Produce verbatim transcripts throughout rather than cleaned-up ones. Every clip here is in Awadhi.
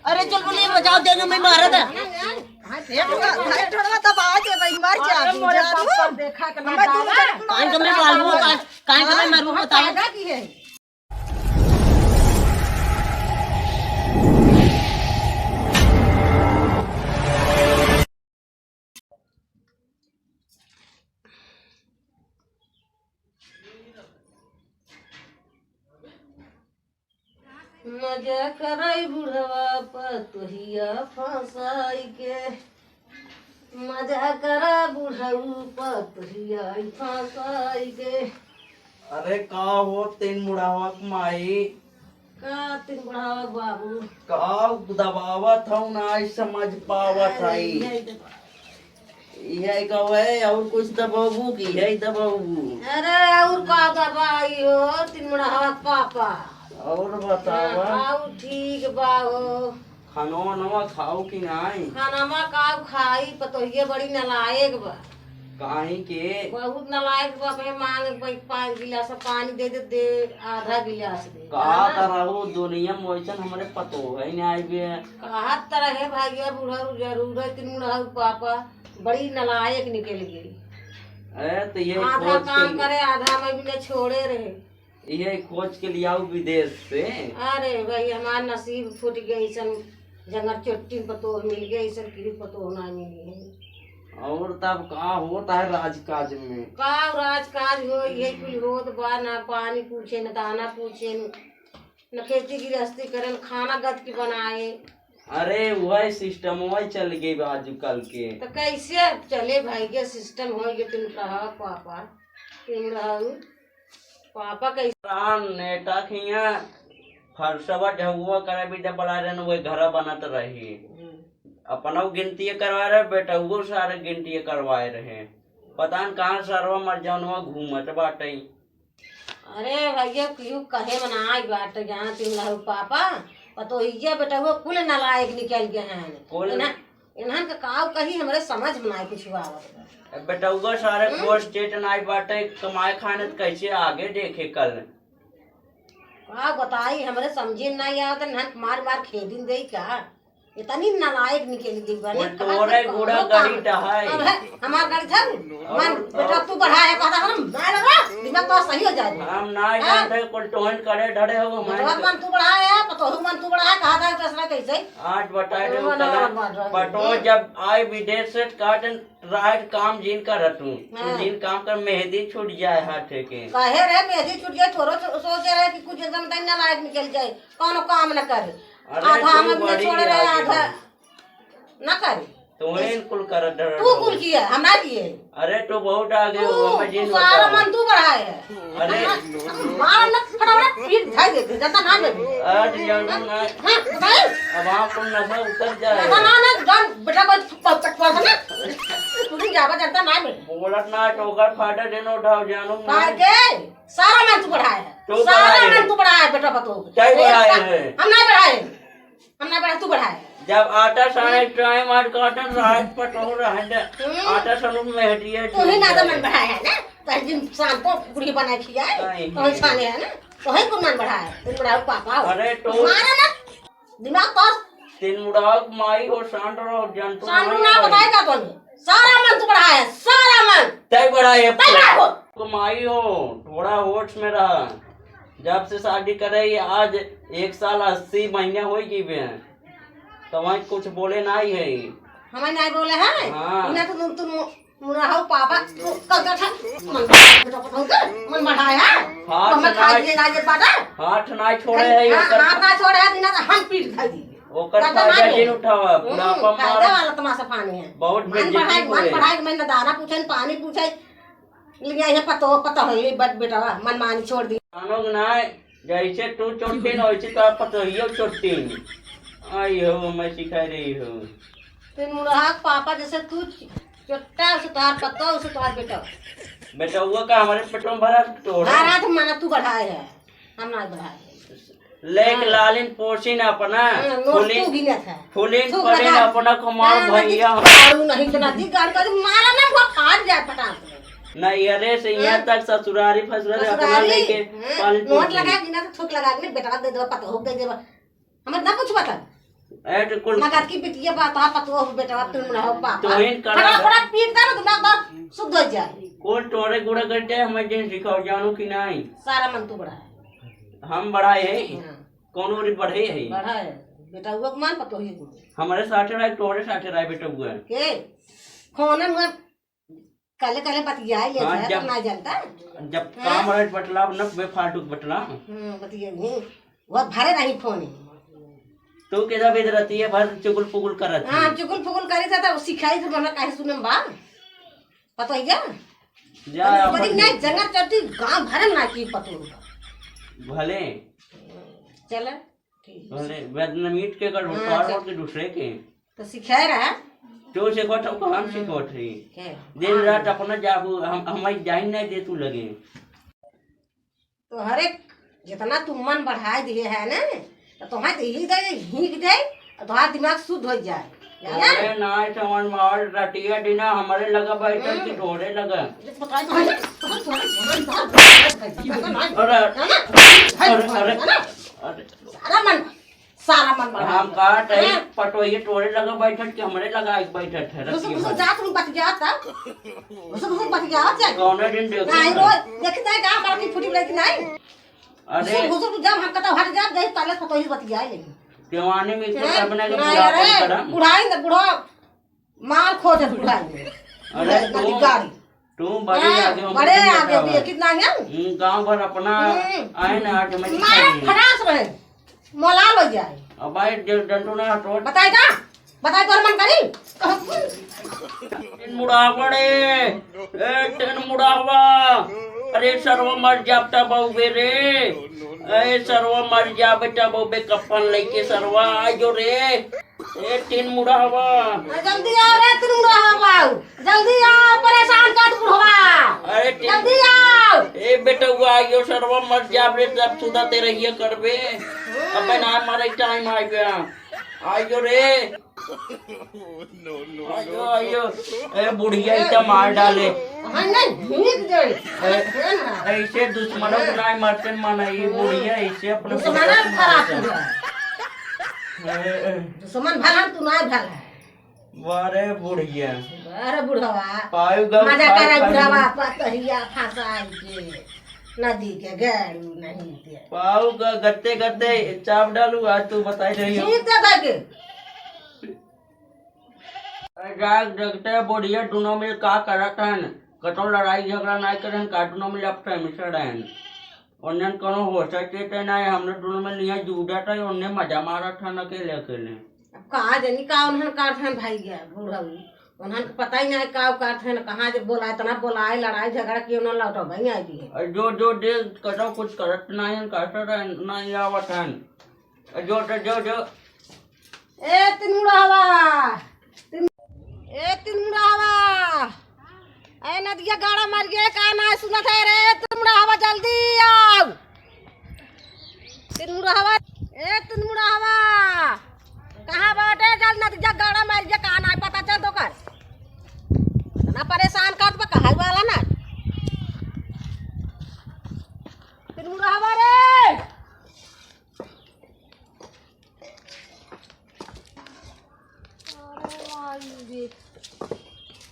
अरे चल बोलिए, बचाओ, देंगे, मैं मारा था। हाँ, ढेर ठोड़वा, ढेर ठोड़वा दबा के भाई मर जा अरे तू, मोरे जा तू। पापा देखा के ना हमें तू दादा। कान के मैं मारूंगा, कान, कान के मैं मारूंगा, बताओ। फायदा की है? मजा कराई बुढ़वा पतोहिया फंसाई के, मजा करा बुढ़ऊ पतोहिया फंसाई के। अरे का हो तीन बुढ़ावा के माई? का तीन बुढ़ावा के बाबू? का दबावत हऊ ना समझ पावत अरे हई। यही दबा- यही कहवे और कुछ दबाबू की यही दबाबू? अरे और का दबाई हो तीन बुढ़ावा के पापा? और बतावा। हाँ, और ठीक बा हो। खानवा नवा खाओ कि नाई? खानवा का खाई, पतोहिए बड़ी नालायक बा। काहे के? बहुत नालायक बा, अपने मांग के पाँच गिलास पानी दे दे, दे आधा गिलास दे। कहा हाँ। त रहो दुनिया में वैसन हमरे पतोह है नाई बे। कहत त रहे भैया बूढ़ा जरूर है, तीन बुढ़ा पापा बड़ी नालायक निकल गई। ए, तो ये आधा खोज काम के करे, आधा में भी न छोड़े रहे। इहे खोज के लियाऊ विदेश से। अरे भाई, हमार नसीब फूट गए, ऐसन जंगर चोट्टी पतोह मिल गए, ऐसन किरी पतोह ना मिली है। और तब का होता है राजकाज में? का राजकाज हो, ये कुल होत बा, ना पानी पूछे, न दाना पूछे, न खेती गृहस्थी करे, न खाना गत की बनाए। अरे वही सिस्टम वही चल गई बा आजकल के। तो कैसे चले भाई के सिस्टम हो गए, तुम कहा पापा, तुम रहू। पापा कैसे? राम नेटा खिया फरसवा ढहुआ करे भी जब बड़ा रहन, वही घर बनत रही। हम्म। अपना गिनती करवाए रहे, बेटउओ सारे गिनती करवाए रहे। पता न कहाँ सरवा मर जौनवा घूमत बाटे। अरे भैया, केहू कहे में ना आई बाटे, जाना तुम रहू पापा, पतोहिया बेटउओ कुल नालायक निकल गए हैं। कुल इन्हें इन्हन के काव कही, हमरे समझ में नाई कुछ आवत बा। अब बेटउआ सारे हम्म? कोर्स स्टेट नाई बाटे, कमाए खाने त कैसे आगे देखे कल? का बताई, हमरे समझे में नाई आवत, इन्हन के मार मार खेदिन देई का? इतनी नालायक निकल गई बा, कोई ना, तोरे कहाँ से गुड़ा कहाँ गाड़ी का? टहाई। अब है, हमार गाड़ी था, और, मन, और बेटा तू बढ़ा है, कहता हम, ना लगा, दिमाग तो सही हो जाए। हम ना हाँ? जानते, कुल टोहन करे डरे हो, हमारे बेटवा मन तू बढ़ा है, पतोहू मन तू बढ़ा है, कहा था, दूसरा कैसे? आज बताए दे, पटवा जब आई विदेश से काटन रात काम जिन करत हूँ, तू हाँ। जिन काम कर मेहंदी छूट जाए हाथे के। काहे रे मेहंदी छूट जाए? थोड़ो सो-, सोचे रहे कि कुछ एकदम तक नालायक निकल जाए, कौनो काम न करे। अरे आधा तू हम बड़ी छोड़े रहे, आगे आधा हो। न करे। तुम्हें कुल करत डर तू कुल किया, हम ना किए। अरे तू बहुत आगे तू, हो, हमें तू जिन सारा बताओ। मन तू बढ़ाए है। अरे। मार न, फटाफट पीट खाई देते, जनता ना लेबे। आज जानू ना। हाँ, बताए? अब आपको नशा उतर जाए। नशा ना, ना, जान, बेटा, बस, बस, बस, बस, ना। तू नहीं जाबा, जनता ना लेबे। बोलत ना, टोकर फाटे दिन उठाओ, जानू ना। काहे के? सारा मन तू बढ़ाए है। तू सारा बढ़ाए है। मन तू बढ़ाए है, बेटा, पतोह। क्या एक बढ़ाए का-, है? हम ना बढ़ाए। हम ना बढ़ा, तू बढ़ाए। जब आटा साने टाइम आज काटन रात पर तो रह दे। हम्म। आटा सानू में हटिए तू ही ना तो मन बढ़ाए है ना। तो जिन शाम को पूरी बना खियाए, नहीं, तो नहीं। साने है ना। तो ही को मन बढ़ाए। तुम बढ़ाओ पापा हो। अरे तो मारा ना। दिमाग तो तीन मुड़ा माई हो, शांत रहो, जंतु शांत नहीं ना हो। बताएगा तो नहीं। सारा मन तू बढ़ाए, सारा मन। तय बढ़ाए। तय बढ़ाए हो। को माई हो, थोड़ा होश में रहा। जब से शादी करे, ये आज एक साल अस्सी महीने हो गई बे, तो वहीं कुछ बोले नहीं है। हमें नहीं बोले हैं? हाँ। इन्हें तो तुम, तुम मुड़ा हो पापा, तू कल का था, मन, बेटा पतोह के, मन बढ़ाया है? हाथ तो हमें ना, खाई दिए ना ये पाटा? हाथ ना छोड़े है, हाँ, ओकर हाथ ना छोड़े है, बिना तो हम पीट खाई दी। ओकर फायदा जिन उठावा, हम्म, बुढ़ापा मार। फायदा वाला तमाशा पानी है। बहुत मन बेइज्जती बढ़ाए, मन हुए। बढ़ाए, मन दाना पूछे, पानी पूछे, लिया ये पतो, पतो है, ये बट बेटवा, मनमानी छोड़ दी। मानो कि ना, जैसे तू चोटिन, वैसे तो आप पतोहियो चोटिन। आई हो, मैं सिखा रही हूँ। ते मुरहा पापा जैसे तू चोट्टा, उसे तोहार पतो, उसे तोहार बेटा। बेटवा का हमारे पेटों में भरा तोड़ा। हाँ, रात माना तू बढ़ाए है, हम ना बढ़ाए है। लेक हाँ। लालिन पोसिन अपना, हाँ, नोट फुलिन, तू गिनत है। फुलिन तू फलिन गधा। अपना कमाओ हाँ, भैया। दारू नहीं इतना दी, गाड़ कर मारा ना, वो फाड़ जाए फटाक से। नहीं, अरे से यहाँ हाँ। तक ससुरारी फसुरारी अपना ससुरारी, लेके हाँ, पालिन नोट पोसिन। लगा, बिना तो थूक लगा के बेटा दे देवा, पतोह दे देवा। हमर ना पूछबा था। ए, तो कुल नगद की बिटिया बा, तोहार पतोह हो बेटा, अब तुम ना हो बाप। तो इन करा फटाक, फटाक पीट दे ना, दिमाग बा शुद्ध हो जाए। कुल तोरे गुड़ा कर जाए, हमें जिन सिखाओ, जानू कि नहीं? सारा मन तू बड़ा है। हम बड़ा है? हाँ। कौन ओरी बढ़े है? बड़ा है। बेटा हुआ के मान, पतोह ही गुड़। हमारे साथे रहे, तोरे साथे रहे बेटा हुआ। के? खोने में काले काले बतियाई ले हाँ, जाए, जब, तो ना जानता। जब हाँ? काम रहे बतलाव, न बेफालतू के बतलाव। हम्म, बतिया नहीं। वह भरे नहीं फोन। तू के जब इधर रहती है, भर चुगल पुगल कर रहती हाँ, है। चुगल पुगल करी था, तो सिखाई तो बना काहे सुनम बा? पता है क्या? जा, तनी अपन बड़ी नहीं, जंगल चलती, गांव भरे में ना की पतोह। भले। चला। ठीक। अरे, बदनामीत के कर, हाँ, तोहार अच्छा। और के दूसरे के। तो सिखाए रहा। तो सिखोत हो, हम हम्म। सिखोत रही। क्या? दिन हाँ। रात अपना जाबू, हम, हमारी जाइन नहीं दे तू लगे। तो हर एक जितना तू मन बढ़ाए दिए है ना, तो तुम्हें तो ही दे, हींक दे, और तुम्हारा दिमाग शुद्ध हो जाए। जाना? अरे, ना समझ में और रतिया दिना हमारे लगा बैठल हम्म। की तोरे लगा। ये बताए तो है, तो है, तो है, तो है, तो है, तो है, तो है, तो है, तो है, अरे, है ना? अरे, अरे, है ना? अरे। सारा मन सारा मन बढ़ा हम दिया। कहत है, हाँ। पटोहिए तोरे लगा बैठत कि हमरे लगा एक बैठत है, घुसुक रतिया घुसुक भर। जात में बतियात है। घुसुक घुसुक बतियात जाए। कौने दिन देखो? नहीं रो, देखते हैं का हमारा की फूटी लेकिन नहीं। अरे। घुसुक घुसुक जब हम कहता हट जाब, जब पहले पटोही बतियाए लेकिन। जवानी में इतना हैं? सब ना के नहीं, बुढ़ापन अरे, करम। बुढ़ाई न बुढ़ा माल खोजत बुढ़ाई में। अरे, बुढ़ाई तू, गाड़ी। तू बड़े हाँ, आगे हो, बड़े तुम आगे बताओ। दिए, कितना है? हम्म, गांव भर अपना हम्म। आए ना, आज मैं मारे खटास रहे, मोलाल हो जाए। अब भाई, ज-, जंतु ना हटो। बताए का? बताए तोर मन करी? टिन मुड़ावा रे, ए, टिन मुड़ावा। अरे, सरवा मर जाबटा बहुबे रे। ए, सरवा मर जाबटा बहुबे, कप्पन लेके सरवा, आयो रे। ए, टिन मुड़ावा। अरे जल्दी आओ रे, टिन मुड़ावा। जल्दी आओ, परेशान कर बुढ़वा। अरे टिन जल्दी आओ। ए बेटवा, यो सरवा मर जाब रे, सब सुधा ते रहिए करबे। हम्म। अबे ना मारे टाइम आ गया। आयो रे। आयो, आयो। ए बुढ़िया, इतना मार डाले। हाँ, नहीं, भीग जाए। ए, ऐसे दुश्मनों को ना मारते माना, ये बुढ़िया ऐसे अपने दुश्मन खराब है। ए, ए। दुश्मन भला तू ना भला। वाह रे बुढ़िया। वाह रे बुढ़वा। पायु गौ मजा पायु करे खाली। बुढ़वा, पतहिया फंसाई के नदी के गैरू नहीं के। पाऊ का गत्ते गत्ते चाप डालू, आज तू बताई रही हो। ठीक है भाई के। अरे जाग जगते बुढ़िया दोनों मिल का करत हन? कतौ लड़ाई झगड़ा नाई करन का, दोनों मिल अब से मिश्र रहन। उन्हन कोनो होश चेते नाई, हमने दोनों में निया जूझत है, उन्हें मजा मारत हन अकेले अकेले। अब का जानी का उन्हन करत हन भाई गया, बूढ़ऊ। उन्हन के पता ही नाई का करत हन, कहाँ जे बोला, इतना बोलाए, लड़ाई झगड़ा किए, उन्हन लौटो भाई आई भी है। अरे जो, जो, दे, कतौ कुछ करत नाई हन, करत रहे, नाई आवत हन। अरे जो, जो, जो, जो। ए, तिनमुड़ावा। ए, तिनमुड़ावा, ए, नदिया गाड़ा मार गया, का नाई सुनत है रे? तिनमुड़ावा, जल्दी आओ। तिनमुड़ावा, ए, तिनमुड़ावा, कहाँ बाटे? जल्दी नदिया गाड़ा मार गया, का नाई पता चल तो कर। इतना परेशान कर बा, कहल वाला ना। तिनमुड़ावा रे। अरे माई रे।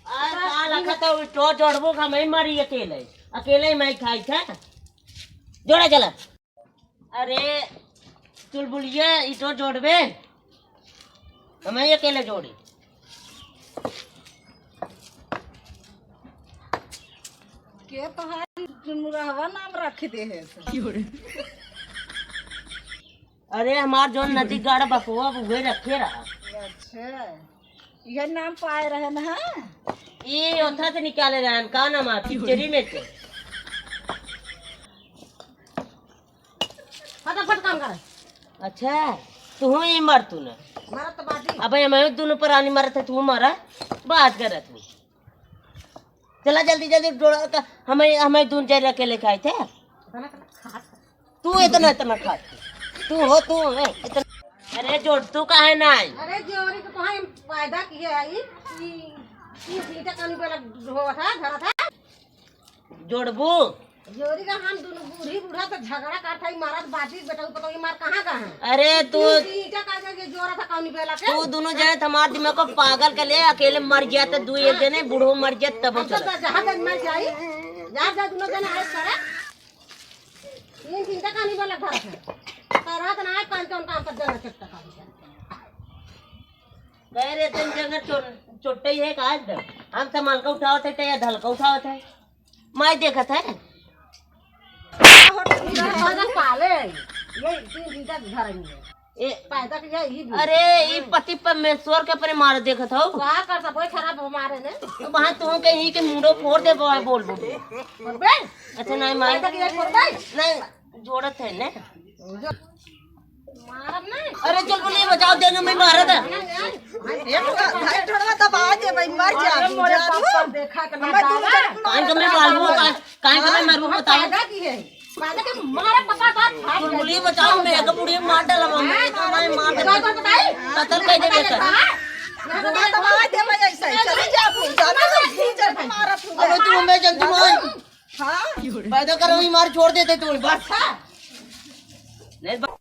आ, का लखा था, वो तो जोड़बो का मैं मरी अकेले। अकेले मैं खाई था। जोड़ा चला। अरे, चुलबुलिया, ई तो जोड़बे। हम ही अकेले जोड़ी। के तोहार मुरहवा नाम रख दे है से? अरे, हमार जौन नदी गाड़ा बपुआ, उहे रखे रहा। अच्छा, यह नाम पाए रहे ना? ये ओथा से निकाले रहन, का नाम है? पिक्चरी में से। फटाफट काम कर। अच्छा, तू ही मर तू ना। मरत तो बाटी। अबे हम दोनों प्राणी मरत है, तू मरा, बात करत हूँ। चला जल्दी जल्दी डोड़ा का, हमें, हमें दून जर के लेके आए थे। इतना, इतना खात। तू इतना, इतना खात। तू हो, तू है, इतना। अरे जोड़, तू काहे ना आई? अरे जोड़ी तो कहाँ हम पैदा किए आई? ई, ई सीटा कानी वाला ढोवा था, धरा था। जोड़बू? जोरी का हम दुनो बूढ़ी बूढ़ा तो झगड़ा करत हई, मरत बाजी, बेटा, ऊ पतोही मार कहाँ का है? अरे तू, ई ईटा का जगह जोरा था कौनी बेला के? तू दुनो जने त हमार दिमाग को पागल कर ले, अकेले मर जाते, दू एक जने बूढ़ो मर जाते तब हम तो चला। जा, जहाँ जन मर जाई, जा, जा, दुनो जने आए करे। तीन चिंता कहानी वाला घर है। तो रात ना आए, कौन कौन काम पर जाना चट्टा का भी जाना। कह रहे दिन जंगल चो-, चोट्टे ही है का आज? हम तो मलका उठावत है, या धलका उठावत है। माई देखत है। होटल में खाना खा ले। ये तीन दिन तक घर में है। ए, पैदा किया ही भी। अरे, ई पति परमेश्वर के अपने मार देखत हो। का कर सब वही खराब हमारे ने। तो वहाँ तू कहीं के मुंडो फोड़ दे, बोल, बोल, बोल। बोल बे। अच्छा, नहीं, माई। पैदा किया फोड़ दे। नहीं, जोड़त है ने। मारब नहीं। अरे, चल, बोलिए, बचाओ, देने में मारा था। नहीं, नहीं। एक भाई थोड़ा दबा दे भाई, मर जा, अरे, मोरे जा बाप तू। पर देखा के ना हमें तू दादा। कान के में मारू, कान, कान के में मारू, बताओ। पैदा की है। पैदा के मारा पका बात फाड़ दे। बुढ़ी बचाओ, मैं एक बुढ़ी मार डाला, मैं तो नहीं मार डाला। बताई? कत्ल कर दे बेटा। ना तो मार दे भाई ऐसा ही। चले जा तू, जा तू, जा तू, मारा तू। अबे तू हमें जल्दी मार। हाँ। पैदा करो, ही मार छोड़ देते तू, बस। हाँ। नहीं, बस।